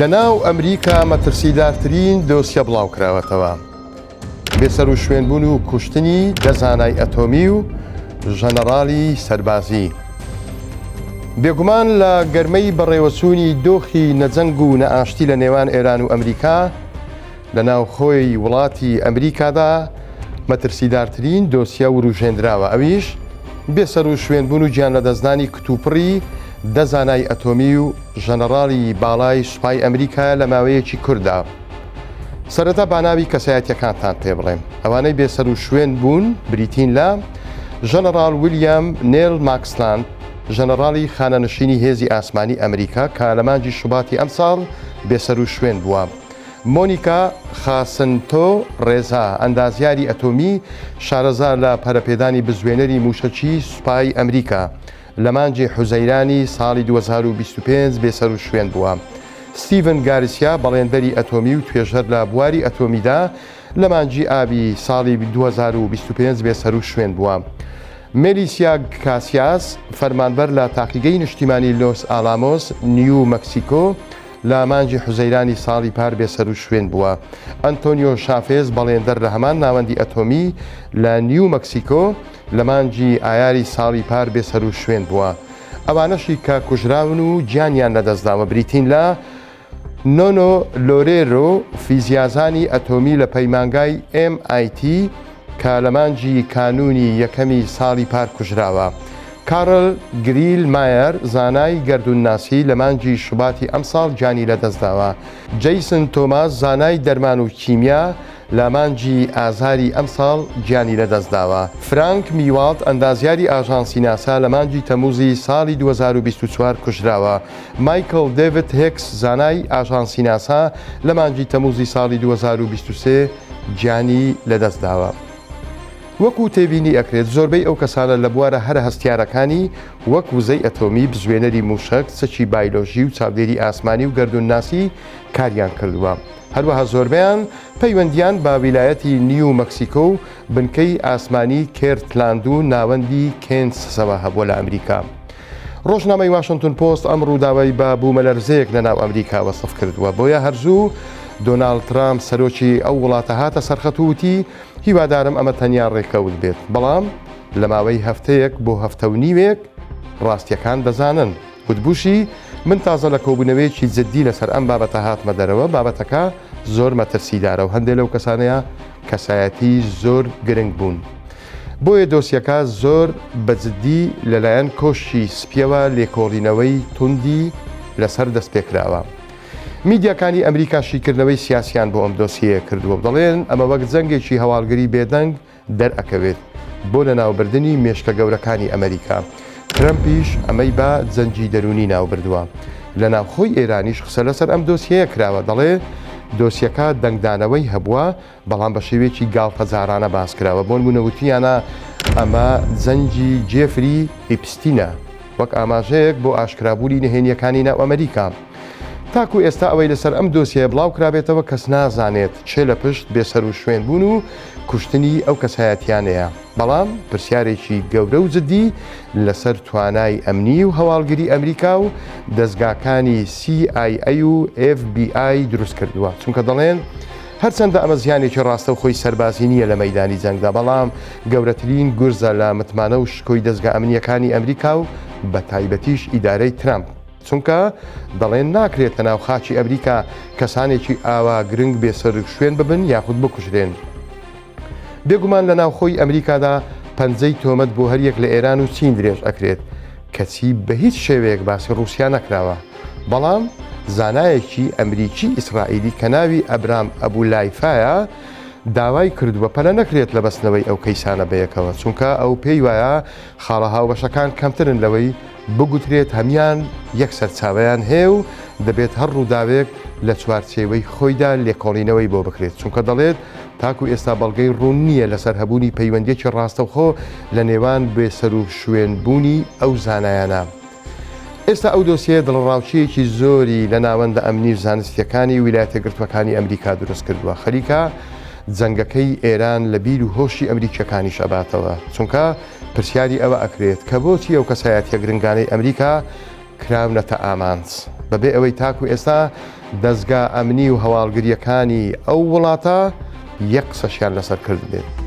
لە ناو ئەمریکا مەترسیدارترین دۆسیە بڵاوکراوەتەوە، بێسەروشوێنبوون و کوشتنی دە زانای ئەتۆمی و ژەنەڕاڵی سەربازی. بێگومان لە گەرمەی بەڕێوەچوونی دۆخی نەجەنگ و نەئاشتی لە نێوان ئێران و ئەمریکا، لە ناوخۆی وڵاتی ئەمریکادا مەترسیدارترین دۆسیە وروژێندراوە ئەویش بێسەروشوێنبوون و گیانلەدەستدانی کتوپڕی دە زانای ئەتۆمی و ژەنەڕاڵی باڵای سوپای ئەمریکایە لە ماوەیەکی کورتدا. سەرەتا با ناوی کەسایەتیەکانتان پێ بڵێم. ئەوانەی بێسەروشوێن بوون بریتین لە، ژەنەڕاڵ ویلیام نێل ماکسلاند، ژەنەڕاڵی خانەنشینی هێزی ئاسمانی ئەمریکا کە لە مانگی شوباتی ئەمساڵ بێسەروشوێن بووە. مۆنیکا خاسنتۆ ڕێزا، ئەندازیاری ئەتۆمی، شارەزا لە پەرەپێدانی بزوێنەری مووشەکی سوپای ئەمریکا، لە مانگی حوزەیرانی ساڵی 2025 بێسەروشوێن بووە. ستیڤن گارسیا، بەڵێندەری ئەتۆمی و توێژەر لە بواری ئەتۆمیدا، لە مانگی ئابی ساڵی 2025 بێسەروشوێن بووە. مێلیسیا کاسیاس، فەرمانبەر لە تاقیگەی نیشتیمانی لۆس ئالامۆس، نیو مەکسیکۆ، لە مانگی حوزەیرانی ساڵی پار بێسەروشوێن بووە. ئەنتۆنیۆ شافێز، بەڵێندەر لە هەمان ناوەندی ئەتۆمی لە نیو مەکسیکۆ، لە مانگی ئایاری ساڵی پار بێسەروشوێن بووە. ئەوانەشی کە کوژراون و گیانیان لەدەستداوە بریتین لە، نۆنۆ لۆرێرۆ، فیزیازانی ئەتۆمی لە پەیمانگای ئێم ئای تی کە لە مانگی کانوونی یەکەمی ساڵی پار کوژراوە. کارل گریل مایەر، زانای گەردوونناسی لە مانگی شوباتی ئەمساڵ گیانی لەدەستداوە. جەیسن تۆماس، زانای دەرمان و کیمیا لە مانگی ئازاری ئەمساڵ گیانی لەدەستداوە. فرانک میواڵت، ئەندازیاری ئاژانسی ناسا لە مانگی تەمووزی ساڵی 2024 کوژراوە. مایکڵ دێڤد هێکس، زانای ئاژانسی ناسا لە مانگی تەمووزی ساڵی 2023 گیانی لەدەستداوە. وەکو تێبینی ئەکرێت زۆربەی ئەو کەسانە لە بوارە هەرە هەستیارەکانی وەک وزەی ئەتۆمی، بزوێنەری مووشەک، چەکی بایلۆژی و چاودێری ئاسمانی و گەردوونناسی کاریان کردووە. هەروەها زۆربەیان پەیوەندییان بە ویلایەتی نیو مەکسیکۆ و بنکەی ئاسمانی کێرتلاند و ناوەندی کێنسسەوە هەبووە لە ئەمریکا. ڕۆژنامەی واشنتن پۆست ئەم ڕووداوەی بە بوومەلەرزەیەک لە ناو ئەمریکا وەسف کردووە، بۆیە هەر زوو دۆناڵد ترامپ سەرۆکی ئەو وڵاتە هاتە سەرخەت و وتی، هیوادارم ئەمە تەنیا ڕێکەوت بێت، بەڵام لە ماوەی هەفتەیەک بۆ هەفتە و نیوێک ڕاستییەکان دەزانن. وتبووشی، من تازە لە کۆبوونەوەیەکی جددی لەسەر ئەم بابەتە هاتمە دەرەوە، بابەتەکە زۆر مەترسیدارە و هەندێ لەو کەسانەیە کەسایەتی زۆر گرنگ بوون. بۆیە دۆسیەکە زۆر بە جددی لەلایەن کۆشکی سپییەوە لێکۆڵینەوەی توندی لەسەر دەستپێکراوە. میدیاکانی ئەمریکا شیکردنەوەی سیاسیان بۆ ئەم دۆسیەیە کردووە و دەڵێن ئەمە وەک جەنگێکی هەواڵگری بێدەنگ دەرئەکەوێت بۆ لەناوبردنی مێشکە گەورەکانی ئەمریکا. ترەمپیش ئەمەی بە جەنگی دەروونی ناوبردووە. لە ناوخۆی ئێرانیش قسە لەسەر ئەم دۆسیەیە کراوە، دەڵێ دۆسیەکە دەنگدانەوەی هەبووە، بەڵام بە شێوەیەکی گاڵتەجارانە باس کراوە، بۆنموونە وتویانە ئەمە جەنگی جێفری ئیپستینە، وەک ئاماژەیەک بۆ ئاشکرابوونی نهێنییەکانی ناو ئەمریکا. تاکو ئێستا ئەوەی لەسەر ئەم دۆسیەیە بڵاوکرابێتەوە کەس نازانێت کێ لە پشت بێسەروشوێنبوون و کوشتنی ئەو کەسایەتیانەیە، بەڵام پرسیارێکی گەورە و جدی لەسەر توانای ئەمنی و هەواڵگری ئەمریکا و دەزگاکانی سی ئای ئەی و ئێف بی ئای دروستکردووە، چونکە دەڵێن هەرچەندە ئەمە زیانێکی ڕاستەوخۆی سەربازی نییە لە مەیدانی جەنگدا، بەڵام گەورەترین گورزە لە متمانە و شکۆی دەزگا ئەمنییەکانی ئەمریکا و بەتایبەتیش ئیدارەی ترەمپ. چونکە دەڵێن ناکرێت لەناو خاکی ئەمریکا کەسانێکی ئاوا گرنگ بێسەروشوێن ببن یاخود بکوژرێن. بێگومان لە ناوخۆی ئەمریکادا پەنجەی تۆمەت بۆ هەریەک لە ئێران و چین درێژ ئەکرێت، کەچی بە هیچ شێوەیەک باسی ڕووسیا نەکراوە. بەڵام زانایەکی ئەمریکی ئیسرائیلی کە ناوی ئەبرام ئەبولایفایە داوای کردووە پەلە نەکرێت لە بەستنەوەی ئەو کەیسانە بەیەکەوە، چونکە ئەو پێی وایە خاڵە هاوبەشەکان کەمترن لەوەی بگوترێت هەموان یەک سەرچاوەیان هەیە و دەبێت هەر ڕووداوێک لە چوارچێوەی خۆیدا لێکۆڵینەوەی بۆ بکرێت، چونکە دەڵێت تاکو ئێستا بەڵگەی ڕوون نییە لەسەر هەبوونی پەیوەندییەکی ڕاستەوخۆ لە نێوان بێسەروشوێنبوونی ئەو زانایانە. ئێستا ئەو دۆسیەیە دڵەڕاوکێیەکی زۆری لە ناوەندە ئەمنی و زانستییەکانی ویلایەتەکگرتووەکانی ئەمریکا دروست کردووە، خەریکە جەنگەکەی ئێران لە بیر و هۆشی ئەمریکییەکانیش ئەباتەوە، چونکە پرسیاری ئەوە ئەکرێت کە بۆچی ئەو کەسایەتیە گرنگانەی ئەمریکا کراونەتە ئامانج بەبێ ئەوەی تاکو ئێستا دەزگا ئەمنی و هەواڵگرییەکانی ئەو وڵاتە یەک قسەشیان لەسەر کردبێت.